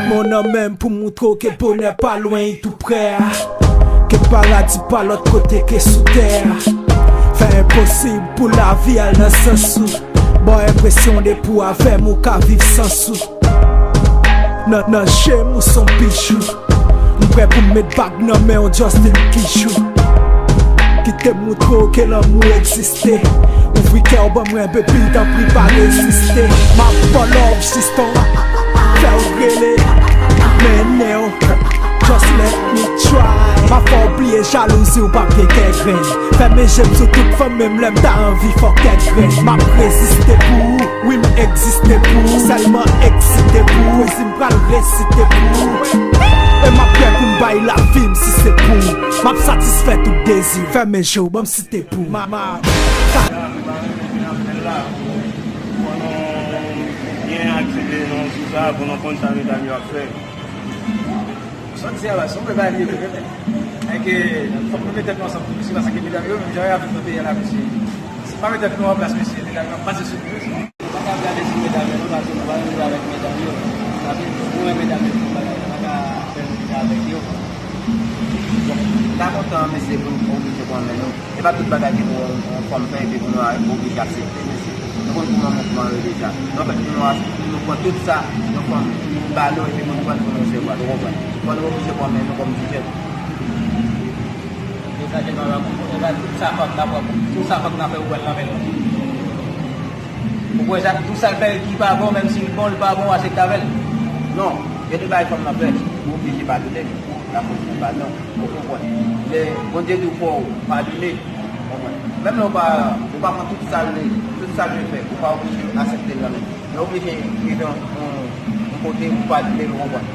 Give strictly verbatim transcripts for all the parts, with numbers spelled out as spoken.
Mwen nan men m pou moutre w ke bonè pa lwen, li tou prè a. Ke paradi pa lòt kote ke sou tè a. Fè enposib pou lavi al nan sans ou. Ba w enpresyon depi w avè m ou ka viv san sou. Nan, nan je m ou s on bijou. M prè pou m met bag nan men w, Justin Kijou. Kite m moutre w ke lanmou egziste. Ouvri kè w ban mwen, baby, tanpri pa reziste. M ap ba w love, jis tan fè w rele. Mennen w, just let me try. M ap fè w bliye jalouzi, w p ap gen kè grenn. Fèmen je m sou tout fanm, menm lè m ta anvi fè w kè grenn. M ap reziste pou ou, wi m egziste pou ou. Sèlman eksite pou ou, pwezi m pral resite pou ou. E m ap prè pou m bay lavi m si se pou ou. M ap satisfè tout dezi w. Fèmen je w, ban m site pou ou. Mama. Sa m pa renmen, men ap fè l la. Pou nou byen aktive nan sou sa, pou nou konn sa medam yo ap fè. Sòti a la, se yon bagay li vre, men. Enke, fòk nou met tèt nou ansanm pou misye, paske medam yo, menm jan y ap viv nan peyi a la, mesye. Si n pa met tèt nou an plas, mesye, medam yo ap pase sou nou. Nou pa ka gade sou medam yo, non, paske nou pa renmen avèk medam yo. Sa vle di, nou renmen medam yo, nou pa ka, nou pa ka fè nou viv avèk yo. Bon, m ta kontan, mesye, pou nou oblije pran men nou. E pa tout bagay ke pou yon, yon fanm fè epi pou nou a-, oblije aksepte, mesye. Nou konn kòman mouvman yo deja. Donk, nou a-, nou pran tout sa yon fanm ba nou epi pou nou pran pou nou resevwa, nou konprann? Fò nou oblije pran men nou kòm ti jèn. Degaje nan lanmou, e pa tout sa fanm nan pran, tout sa fanm nan fè ou pran nan men nou. Ou kwè sa, tout sa l fè ki pa bon, menm si l bon, l pa bon, asepte avè l? Non, gen de bagay fanm nan fè, ou oblije padone l. Lapolis nan pa non. Ou konprann? Lè Bondye di w fò w padone, ou konprann? Menm lè w pa, ou pa konn tout sa l, tout sa l fè, ou pa oblije aksepte l nan men. Men w oblije rive yon, yon, yon kote ou padone l, ou konprann?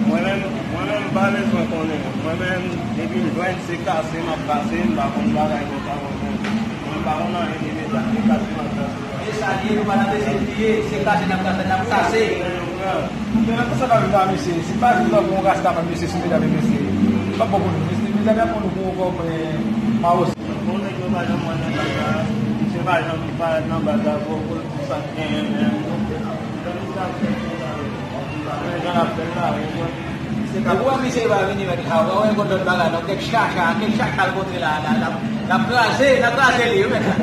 Mwen menm, mwen menm, m pa bezwen konnen. Mwen menm, depi m jwenn, se kase m ap kase, m pa konn bagay konsa, mwen menm. Mwen pa konn anyen de medam, se kase m ap kase. E sa l ye, nou pa nan bezwen bliye, se kase n ap kase, n ap kase. Mwen menm konsa pa vin pa mesye, si pa vin nan bon rasta pa mesye sou medam e mesye. Pa bon pou nou, mesye, medam y ap pran nou pou yon kòm, eh, mawos. Bon nèg yo pa janm wè nan baz la, misye pa janm parèt nan baz la pou, pou, pou sa k genyen, men, men jan l ap fè l la, ou konprann? Se ka pou wè misye va vini mèt la, ou pa wè yon lòt bagay non, kèk chacha, kèk chacha l kontre la, la, la, l ap kraze, l ap kraze li, wi mèt la.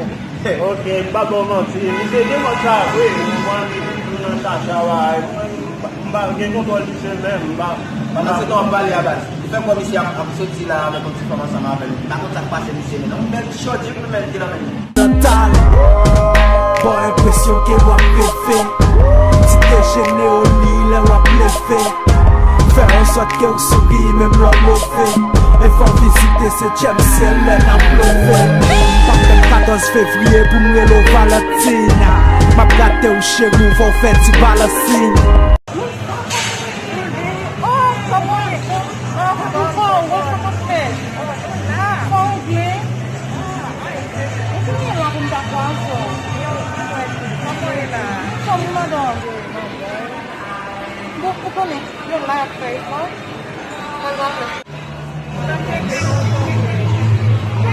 Ok, m pa ba w manti, misye gen mòd sa vre, ou konprann, li toujou nan chacha, bagay, m pa, m pa gen kontwòl misye menm, m pa. Pandan se tan w ap pale a baz, li fè kwè misye ap, ap soti la avèk yon ti fanm ansanm avè l, m pa konn sa k pase misye, men yon bèl ti chòdi pou l menm ki nan men l. Nan talè, ba w enpresyon ke w ap reve. Ti dejene o li lè w ap leve. Fè an sòt ke w souri menm lè w move. E fè w vizite setyèm syèl lè n ap leve. M p ap tann katòz fevriye pou m rele w Valentina. M ap gate w cheri, w fè w fè ti balansin. Oh, kòman? Oh, kòman? Kòman? Kòman? Ou konnen la pou m ta kwaze w. Kòman w ye la? Kòman madanm? Bon, ou konnen, yo la y ap fè efò. Mwen pa fè.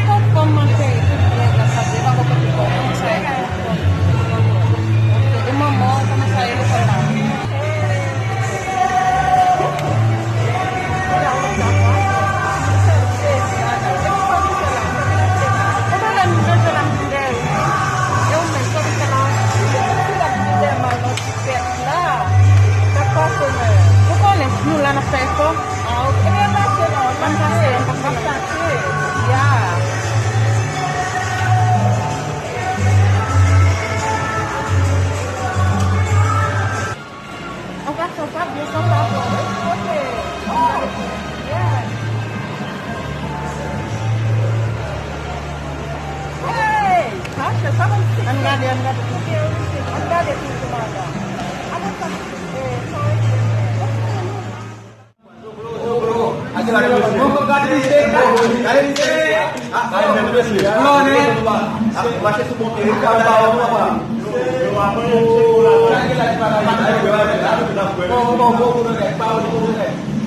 Tout fanm mande tout byen nan sa, se pa konprann ki bon, sa e bon. E manman, kòman sa ye lekòl la? Ou pa wè nou jwenn jwenn ap di dèyè. E ou menm, sa w te fè la? Ou ap di dèyè mal nan ti tèt la. Sa k pase menm? Ou konnen, nou la n ap fè efò. Ah, ok. Ebyen, pase non, ann pase, ann pase. Ya. An pasan, sa byen, sa pa bon. Ok. Oh, yeah. Hey! Sa chè, sa konn si. Ann gade, ann gade. Ann gade ki tou madan. Avan sa, eh, sa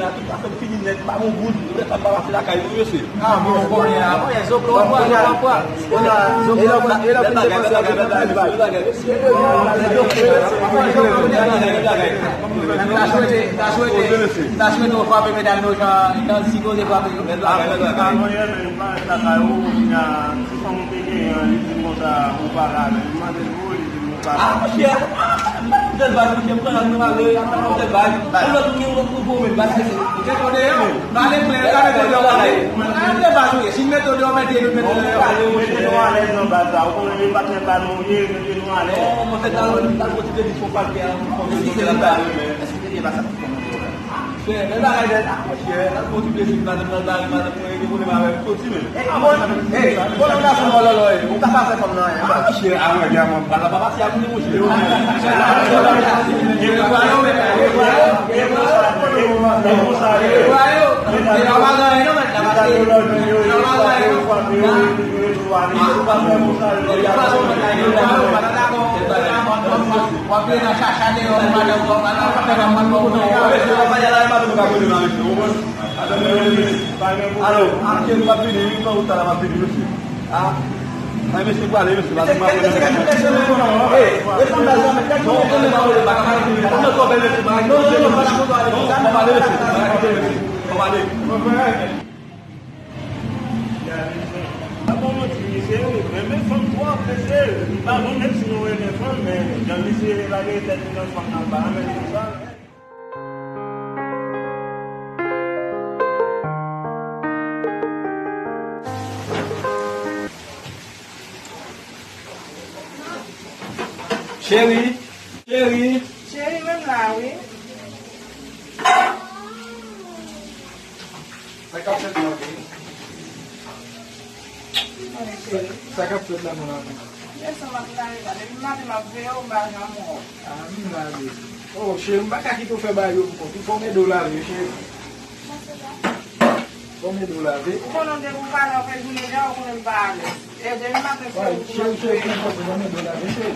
la, tout afè m fini nèt, m pa gen yon goud, lè sa m pa pase lakay nou, mesye. Ah, bon, bon, bon, bon, bon, bon, bon, bon, bon. Ta swete, ta swete, ta swete w frape medam yo jan, jan sipoze frape yo. Mèt bagay, mèt bagay. Mwen pa ret lakay ou, kounya, ti fanm ou te genyen an, li di m konsa, ou pa la, men m mande l pou ou, li di m ou pa la. Ah, monchè, ah, tèt baz, monchè, m pran nan ale, ap nan tèt baz. Yon lòt moun gen yon lòt nouvo, men baz, se, se tèt ou deyò. Nan ale plen, nan ale plen, nan ale plen. Nan ale plen baz, wi. Si n mete w deyò, mete nou, mete nou deyò. Mete nou alèz nan baz la. Ou konnen li pa t fè bal mouye, mete nou alèz. Non, mwen fè nan, nan kote de li fò pa l fè, fò l fè la bal, men. Èske te gen pa sa ki fè mwen fè la? Fè, men bagay nèt, ah, monchè, nan kote de li, madanm nan bare, madanm mwen gen pwoblèm avè m, soti men. Ah, bon, eh, bon, nan gason mò lòlò, eh, ou ka pa fè kòm nan, eh. Ah, monchè, ah, wè, gen mwen, bal la pa pase a moun, monchè. Alo, ake m ap vini, wi, pa ou ta la m ap vini, mesye. Ah, ay, mesye, pwale, mesye, pase m ap vini. Bon, manti, misye renmen fanm twòp, mesye. M pa konn menm si nou renmen fanm, men jan misye lage tèt li nan fanm nan, pa renmen li konsa. Cheri, cheri. Cheri, menm la, wi. Sa k ap fèt la, wi? Sa k ap fèt la, mon amour? Desann, m ap lave, pa depi maten m ap veye w, m pa janm wè w. Ah, m lave. Oh, cheri, m pa ka kite w fè bagay yo pou kont ou. Fò m ede w lave, cheri. Fò m ede w lave. Ou konnen depi w pale, w fè jounen deja, ou konnen m pa alèz. E depi maten, se ou ki m ap veye. Cheri, cheri, fò m ede w lave, cheri.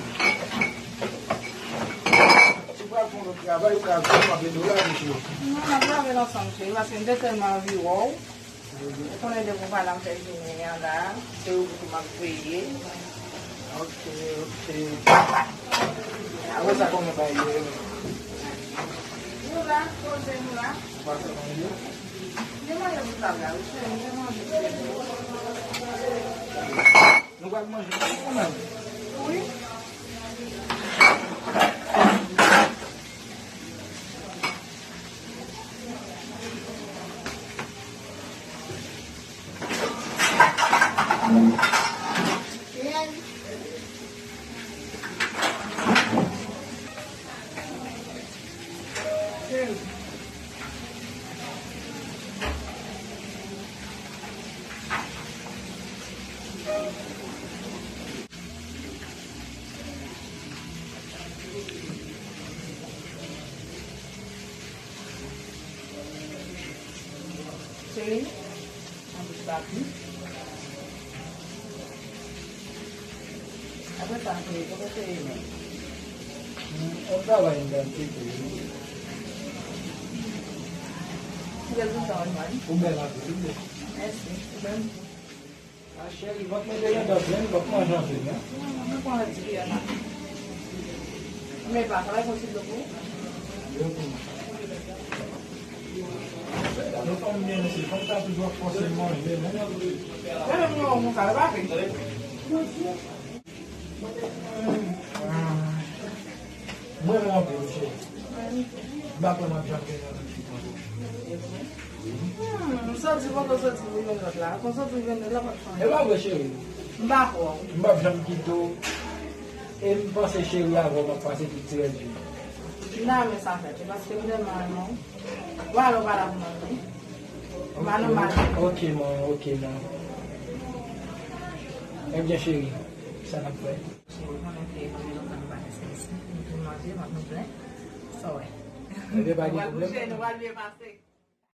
Si w pral fè yon lòt travay, ou ka vin, m ap ede w lave, cheri. Non, m ap lave l ansanm, cheri, paske m te tèlman anvi wè w. Ou konnen depi w pa la m fè jounen an la, se ou ki m ap veye. Ok, ok. Apre sa, kòman bagay yo ye menm? Nou la, poze nou la. Ou pa fè manje? Gen manje sou tab la, wi, cheri, m te manje. Nou pral manje tou kanmenm. Wi. Cheri, anpil papi. Apre sa, cheri, kote w te ye menm? Mwen travay, m t ap tcheke wi. Ou bèl konsa, wi, mwen. Ou bèl anpil, wi. Mèsi, ou menm tou. A cheri, vant mwen te gentan plen, m p ap manje anpil, non. Mwen pran ti kiyè la. Men pa, sa va posib pou ou? Yo pou mwen. Yo fanm byen, mesye, fanm sa toujou ap fòse manje, men. Gade pou mwen konsa, yo pa fè. Mwen renmen w anpil, cheri. M pa kwè m ap janm gen yon lòt fi konsa. Hmm, m santi pandan w soti pou vennèt la. Pandan w soti pou vennèt la, pa t chanje. E pa vre, cheri. M pa kwè w. M p ap janm kite w. E m panse, cheri, avè w m ap pase tout ti rès vi m. M ta renmen sa fèt, paske m tèlman renmen w. Bon, alò, pa la pou mwen, wi. M pa nan mal. Ok, man, ok, man. Ebyen, cheri, sa n ap fè? Cheri, ou konnen ke mwen menm nou pa fè sèvis. Nou fin manje, vant nou plen. Sa w wè. Ebyen, pa gen pwoblèm. Nou pral kouche, nou pral byen pase.